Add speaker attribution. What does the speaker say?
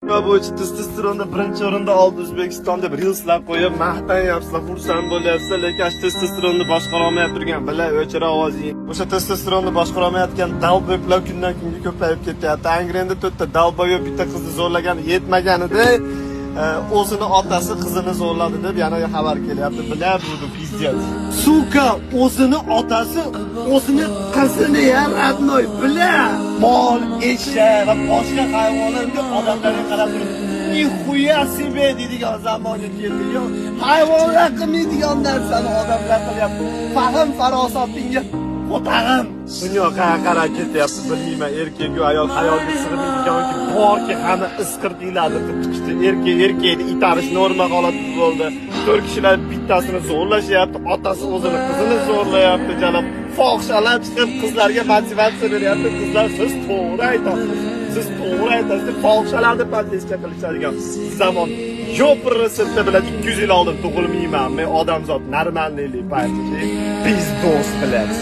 Speaker 1: Dunyo bo'yicha testosteronda birinchi o'rinda oldi O'zbekiston deb reelslar qo'yib maqtanyapsizlar, xursand bo'lyapsizlar, lekin shu testosteronni boshqara olmay turgan, bila, o'chira ovozing. O'sha testosteronni boshqara olmayotgan долбоёб lar kundan kunga ko'payib ketyapti. Angrenda to'rtta долбоёб bitta qizni zo'rlagani yetmaganida, o'zini otasi qizini zo'rladi deb yana xabar kelyapti. Бля, буду пиздец.
Speaker 2: Сука, o'zini otasi o'zini qizini ya, родной, бля. Mol, eshak va boshqa hayvonlarga, odamlarga qarab turib, "Нихуя себе" deydigan zamonga keldik. Yo'q, hayvonlar qilmaydigan narsani odamlar qilyapti. Fahm farosatingga qo'tag'im.
Speaker 1: Dunyo qayerga qarab ketyapti, bilmayman. Erkak ayol ayolga sig'maydiganki borki, hamma isqirtinglarni qilib chiqishdi. Erkak erkakni itarish norma holat bo'ldi. To'rt kishilar bittasini zo'rlashyapti, otasi o'zini qizini zo'rlayapti, jalab. Fohishalar chiqib qizlarga motivatsiya beryapti. Qizlar, "Siz to'g'ri aytasiz, siz to'g'ri aytasiz" deb fohishalarni поддержка qilishadigan zamon. Yo'q, bilan 200 yil oldin tug'ilmayman men, odamzod нормальный lik payti. Пиздос, блядь.